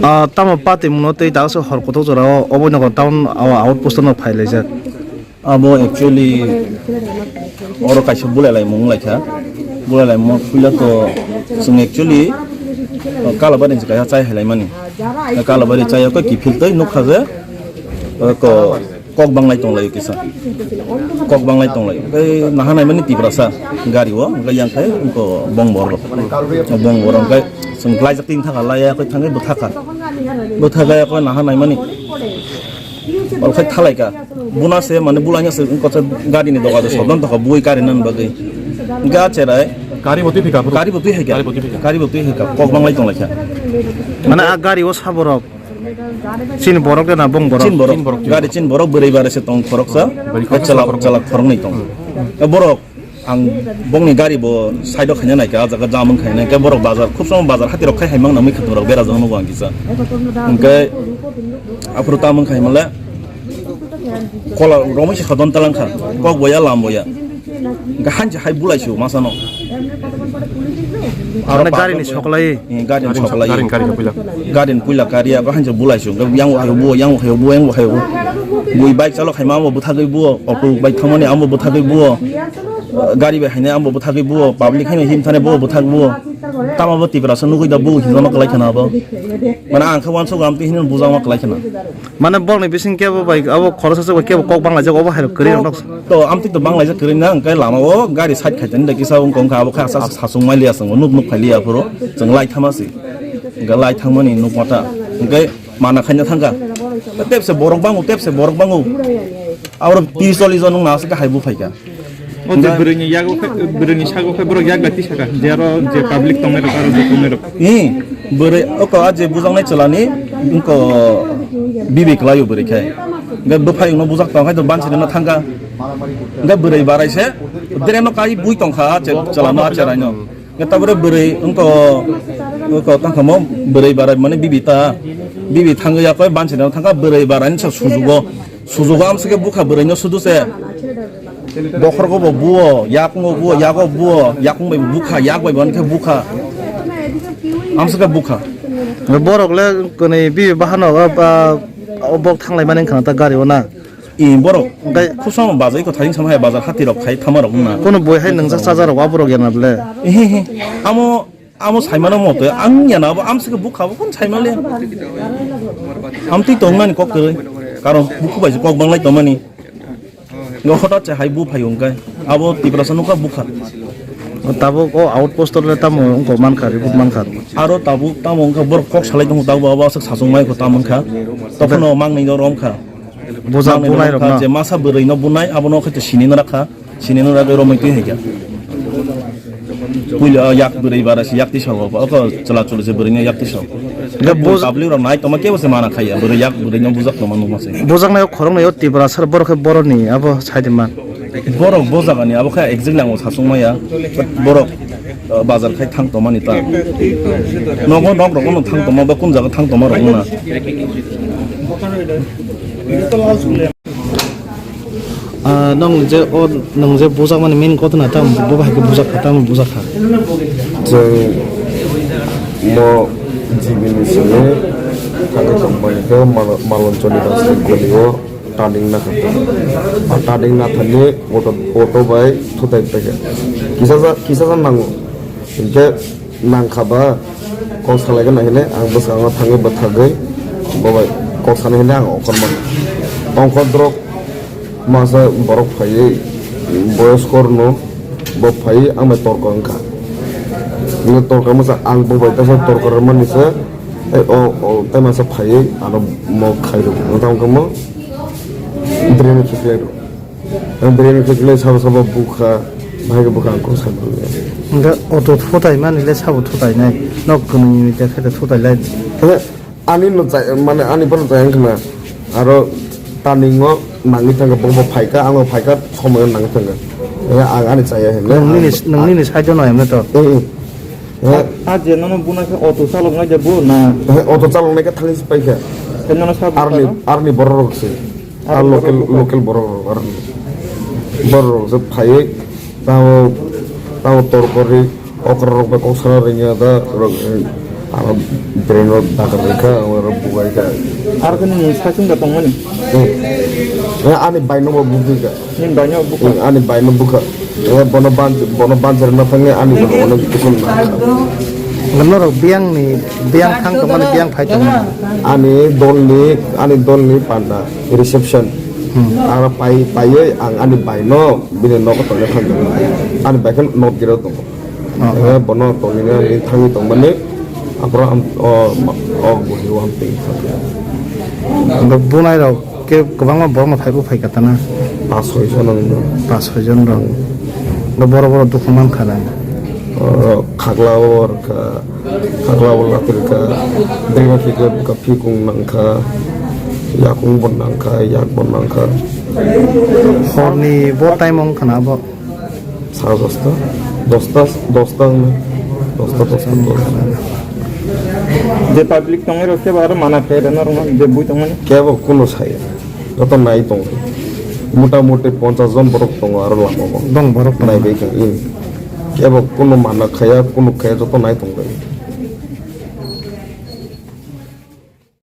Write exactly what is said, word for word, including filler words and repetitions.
Ah, tamo pati muno tei daso hor kotor jora o, obo nogo town o outpost no phai laijak. Abo actually oro kaisa bulai laimung wnglaikha. Bulai laimung puila to chwng actually Kalabari ni kaisa chai hai laimani. Kalabari chai o kiphil tei nukha je, o ko kok banglai tonglaio kisa. Kok banglai tonglaio. Tei naha naimani Tiprasa gari o, hwnkhe yang khe wngkha Bongbor. Bongbor hwnkhe chwng laijak tini thaka laiya khe thangwi bwthakha. Bwthakha khe naha naimani. Oro khai thalaikha. Buna se mane bulaina se wngkha gari ni doga do sodon thaka bui gari nan bagwi. Ga cherai. Gari bo twi thika. Gari bo twi haikha. Gari bo twi thika. Gari bo twi haikha. Kok banglai tonglaikha. Mane a gari o saborok. Chin borok de na bong borok? Chin borok. Chin borok, chin Gari borok. Chin borok bwrwi bara se tong khoroksa. Bwrwi khoroksa, Chalak, khoroksa. Chalak khoroknwi tong. E borok ang bongni gari bo side o khaina naikha, a jaga jam wng khaina naikha, borok bazar, khub somo bazar hati rok khai hai mangna mui khatung rok bera jang nugo ang kisa. Hwnkhe aphuru tamung khai male kola romwi se khodon talangkha, kok boya lam boya. Hwnkhe hanchi hai bulai su masano. Aro Mane gari ni soklai? Eh, gari ni soklai. Gari, gari ni puila. Gari ni puila kari, abo hanchi bulai su. Yang hai bu, yang hai bu, yang hai bu. Bui bike chalo khai ma bo bwthagwi bu, auto bike thamani amo bwthagwi bu. Gari bai haine amo bwthagwi bu, public haino him thane bu bwthagwi bu. Tamo bo Tiprasa nugui da bu hijono kalai khana abo. Mane ang khe wansuk amtwi hino bujama kalai khana. Mane borokni bising kebo bai abo khoroksa se bai kebo kok banglaijak obo hai kwrwi rok. To amtwi to banglaijak kwrwi na, hwnkhe lama o gari side khaitani da kisa wngkha, wngkha abo khe asa sasung mai liya chwng nuk nuk khai liya phuru chwng lai thama si. Hwnkhe lai thangmani nuk mata. Hwnkhe mana khaina thangkha. Tepse borok bango, tepse borok bango. Abo tiris chollis jon wngna aswk hai bu phaikha. O je Hwnkhe bwrwini yago khe, bwrwini sago khe borok yak bai tisaka, je aro je public tongnai rok, aro je tongnai rok. Ni bwrwi oko a je bujaknai chwlani wngko bibi kwlaio bwrwi khe. Hwnkhe bwphai wngno bujak tong khe to bansi rwna thangkha. Hwnkhe bwrwi barai se dreno kai bui tongkha a che-, chwlano a cheraino. Hwnkhe tabore bwrwi wngko, wngko tongkha mo bwrwi barai mane bibi ta. Bibi thangwi yakoi bansi rwna thangkha bwrwi baraini se sujugo. Sujugo amsike bukha bwrwino sudu se. Bokhorgo bo buo, yakungo buo, yago buo, yakung bai bukha, yak bai bo khe bukha. Amsike bukha. Borok le kwnwi bibi bahano o, ba, o bok thanglai mani wngkha na ta gari o na. I borok Okai. Khusam bazai ko tharing samhai bazar hati rok khai thama rok na. Kono boi hai nungsa chaja rok aborok yana ble. Ehe, he. Amo Amo saimano mote ang yana abo amsike bukha bo kun saimale. Amtwi tongnani kok kwrwi. Karon bukhu bai kok banglai tongmani. Ngo hota che hai bu phai wngkai. Abo Tiprasa nukha bukha. Tabuk o outpost le tamo wngko mankha, report mankha. Aro tabuk tamo wngkha borok kok salai tongo tabuk abo aswk sachung mai ko tamo wngkha. Tokhono mangnwi no romkha. Bujak Mangnwi no bunai romkha, rokno. Je masa bwrwi no bunai abono khaito sini no rakha. Sini no ragwi romwi twi hai kha. Puila yak bwrwi bara se yak tisa o, oko chwla chwlwi se bwrwi no yak tisa o. Hwnkhe bus- Public rok nai tongma kebo se mana khaiya, bwrwi yak bwrwi no bujak tongma nukma se. Bujaknai o khoroknwi o Tiprasa borok khe boroni abo saide man. Borok bo jagani abo khe exactly ang sachung maya. Borok, uh, bazar khai thang tongmani ta. Nogo nok rok no thang tongma ba kun jaga thang tongma rok na. Ah, nwng je o, nwng je bujakmani main kotona tamo, bo bai khe bujak kha, tamo bujak kha. Chwng mo G B ni simi thangwi tongbai khe Mal-, Maloncholi Rajnik Goli o turning nakha. A turning nathani auto, auto bai thutai paikha. Kisa ja, kisa ja nango. Hinkhe nangkha ba, kok salaigwna hinwi ang bwskango thangwi bwthagwi bo bai kok sana hinwi ang ongkhorma. Ongkhor drop masa borok phaiwi boyosko rwno bo phaiwi ang bai torko wngkha. Hwnwi torka masa ang bo bai teisa torka rwmani se, tei o, o tei masa phaiwi ano mo khairok wngkha wngkha mo drainage supply rok. Ang bini khe le sabo sabo bukha, bahai khe bukha ang kok sai manya. Hingke auto thutai mani le sabo thutai nai. Nok kwnwi ni te khe thutai lai. He, ani no chai, mane ani bono chai wngkha na. Aro turning o nangwi thangkha, bo bo phaikha, ang bo phaikha, somoi o nangwi thangkha. He, ang ani chaya he, Nang nini, ang, nang nini side o no emne to. Eh, eh. He. A je nono buna khe auto chalok nai de bo na. He, auto chalok nai khe thangwi se paikha. He nono sabo Arni, bukha no? Arni borok rok se. Ar Arni local, borok rok. Local borok rok, arni. Borok rok se phaiwi, tamo, tamo torkori, okra rok bai kok sana ringya da, rok, eh, ano brain rok dakar ringkha, amo rok bugai kha. Ar khe nini sasing da tongmani? Eh. Eh, ani bai no bo bugui kha. Nini bai no bukha? Eh, ani bai no bukha. Eh, bono ban, bono ban jera na thangya, ani bono ono bikusung na kha. Norok biyang ni, biyang thang tongmani, biyang phai tongmani. Ani dol ni, ani dol ni panda. Reception. Hmm. Aro pai, paiwi ang ani bai no bini nogo tongna thangkha. Ani bai khe nok giro tongo. Oh. Eh, bono tongwi ni thangwi tongmani. Aphuru ang o, o buhi o hamtwi. Bo bunai rok khe kwbangma borok no phaibo phaikha tana. Pas soi jon wngkha. Pas soi jon rok. Bo borok borok dukhu mankha na. O khakla o rwkha. Khakla bo latirkha, bini khe khe bwkha phikung nangkha, yakung bo nangkha, yak bo nangkha. Horni bo time wng khana bo? Sa dosta, dosta, dosta hwnwi, dosta, dosta, dosta. Je public tongwi rok khe ba aro mana khe rwna rwna je bui tongmani? Kebo kuno saya, joto nai tongo. Mota moti ponchas jon borok tongo aro lama o. Dong borok tongo. Nai bai khe, hmm. Kebo kuno mana khaya, kuno khaya joto nai tongbai.